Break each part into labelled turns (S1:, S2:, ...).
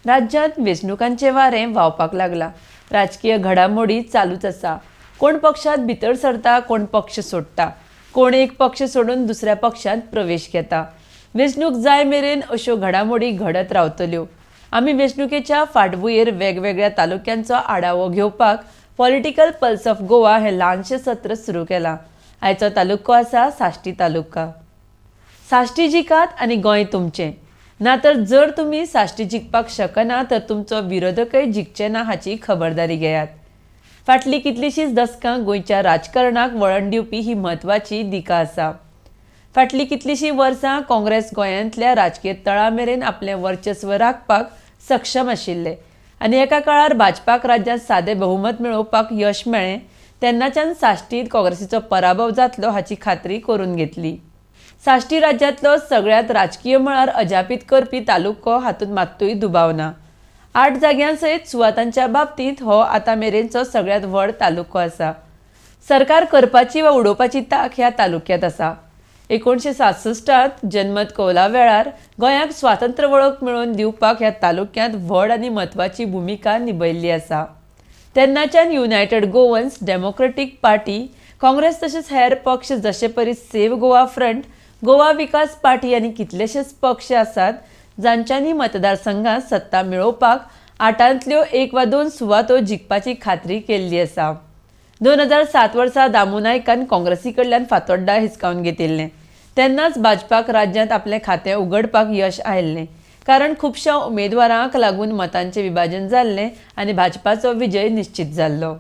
S1: राज्यांत वेंचणुकांचें वारें व्हांवपाक लागलां. राजकीय घडामोडी चालूच आसा. कोण पक्षांत भितर सरता, कोण पक्ष सोडटा, कोण एक पक्ष सोडून दुसऱ्या पक्षांत प्रवेश घेता. वेंचणूक जाय मेरेन अश्यो घडामोडी घडत रावतल्यो. आमी वेंचणुकेच्या फाटभुंयेर वेगवेगळ्या तालुक्यांचो आढावो घेवपाक पॉलिटिकल पल्स ऑफ गोवा हें ल्हानशें सत्र सुरू केलां. आयचो तालुको आसा साश्टी तालुका. साश्टी जिखात आनी गोंय तुमचें. ना तर जर तुमी साश्टी जिखपाक शकना तर तुमचो विरोधकय जिखचे ना हाची खबरदारी घेयात. फाटलीं कितलींशींच दसकां गोंयच्या राजकारणाक वळण दिवपी ही म्हत्वाची दिका आसा. फाटलीं कितलींशीं वर्सां काँग्रेस गोंयांतल्या राजकीय तळा मेरेन आपलें वर्चस्व राखपाक सक्षम आशिल्ले आनी एका काळार भाजपाक राज्यांत सादें बहुमत मेळोवपाक यश मेळ्ळें तेन्नाच्यान साश्टींत काँग्रेसीचो पराभव जातलो हाची खात्री करून घेतली. साश्टी राज्यांतलो सगळ्यांत राजकीय मळार अजापीत करपी तालुको हातूंत मात्तूय दुबाव ना. 8 जाग्यां सयत सुवातांच्या बाबतींत हो आतां मेरेनचो सगळ्यांत व्हड तालुको आसा. सरकार करपाची वा उडोवपाची तांक ह्या तालुक्यांत आसा. 1967 जनमत कौला वेळार गोंयाक स्वातंत्र्य वळख मेळोवन दिवपाक ह्या तालुक्यांत व्हड आनी म्हत्वाची भुमिका निभयल्ली आसा. तेन्नाच्यान United Goans, democratic party, Congress तशेंच हेर पक्ष जशे परी सेव्ह गोवा फ्रंट, गोवा विकास पार्टी आनी कितलेशेच पक्ष आसात जांच्यांनी मतदारसंघात सत्ता मेळोवपाक 8तांतल्यो 1 वा 2 सुवातो जिखपाची खात्री केल्ली आसा. 2007 वर्सा दामू नायकान काँग्रेसी कडल्यान फातोड्डा हिसकावन घेतिल्लें तेन्नाच भाजपाक राज्यांत आपलें खातें उगडपाक यश आयिल्लें, कारण खुबश्या उमेदवारांक लागून मतांचें विभाजन जाल्लें आनी भाजपाचो विजय निश्चित जाल्लो.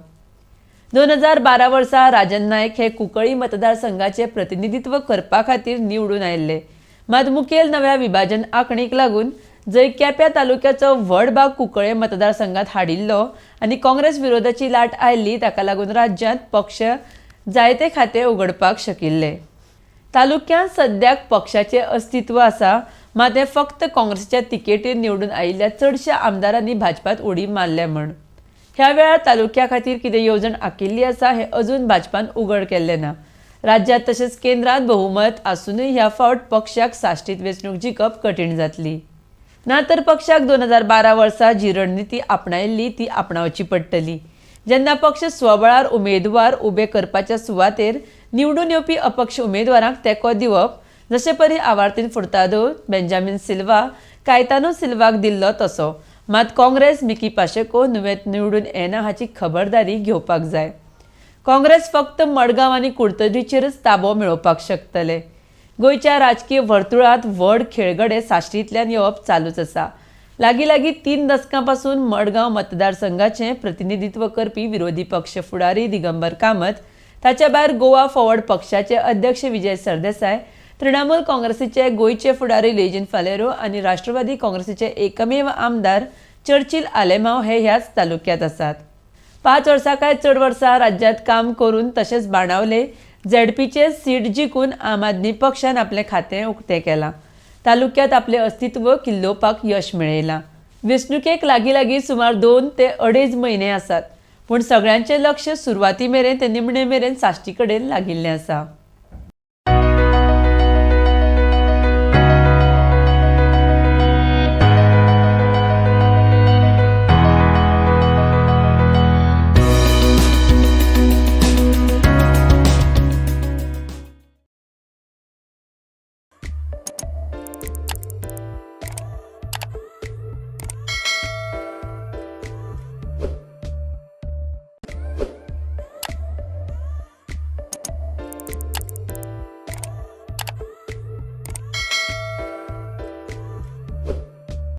S1: 2012 वर्सा राजन नायक हे कुंकळी मतदारसंघाचें प्रतिनिधित्व करपा खातीर निवडून आयिल्ले. मात मुखेल नव्या विभाजन आंखणीक लागून जंय केप्यां तालुक्याचो व्हड भाग कुंकळे मतदारसंघात हाडिल्लो आनी काँग्रेस विरोधाची लाट आयिल्ली, ताका लागून राज्यांत पक्ष जायते खाते उगडपाक शकिल्ले. तालुक्यांत सद्याक पक्षाचें अस्तित्व आसा, मात हें फक्त काँग्रेसीच्या तिकेटीर निवडून आयिल्ल्या चडश्या आमदारांनी भाजपात उडी मारल्या म्हण. ह्या वेळार तालुक्या खातीर कितें येवजण आंखिल्ली आसा हें अजून भाजपान उगड केल्लें ना. राज्यांत तशेंच केंद्रांत बहुमत आसुनूय ह्या फावट पक्षाक साश्टीत वेंचणूक जिखप कठीण जातली. ना तर पक्षाक 2012 वर्सा जी रणनिती आपणायल्ली ती आपणावची पडटली, जेन्ना पक्ष स्वबळार उमेदवार उबे करपाच्या सुवातेर निवडून येवपी अपक्ष उमेदवारांक तेंको दिवप, जशे परी आवार्तीन फुर्तादो, बेंजामीन सिल्वा, कायतानो सिल्वाक दिल्लो तसो. मात काँग्रेस मिकी पाशेको नुवेंत निवडून येना हाची खबरदारी घेवपाक जाय. काँग्रेस फक्त मडगांव आनी कुडतरीचेरच ताबो मेळोवपाक शकतले. गोंयच्या राजकीय वर्तुळांत व्हड खेळगडे साश्टींतल्यान येवप चालूच आसा. लागीं लागीं 3 दसकां पासून मडगांव मतदारसंघाचें प्रतिनिधित्व करपी विरोधी पक्ष फुडारी दिगंबर कामत, ताच्या भायर गोवा फॉरवर्ड पक्षाचे अध्यक्ष विजय सरदेसाय, तृणमूल काँग्रेसीचे गोंयचे फुडारी लेजीन फालेरो आनी राष्ट्रवादी काँग्रेसीचे एकमेव आमदार चर्चिल आलेमाव हे ह्याच तालुक्यांत आसात. 5 वर्सां काय चड वर्सां राज्यांत काम करून तशेंच बाणावले झेडपीचे सीट जिखून आम आदमी पक्षान आपलें खातें उक्तें केलां. तालुक्यांत आपलें अस्तित्व किल्लोवपाक यश मेळयलां. वेंचणुकेक लागीं लागीं सुमार 2 ते 2.5 म्हयने आसात, पूण सगळ्यांचें लक्ष सुरवाती मेरेन ते निमणे मेरेन साश्टी कडेन लागिल्लें आसा.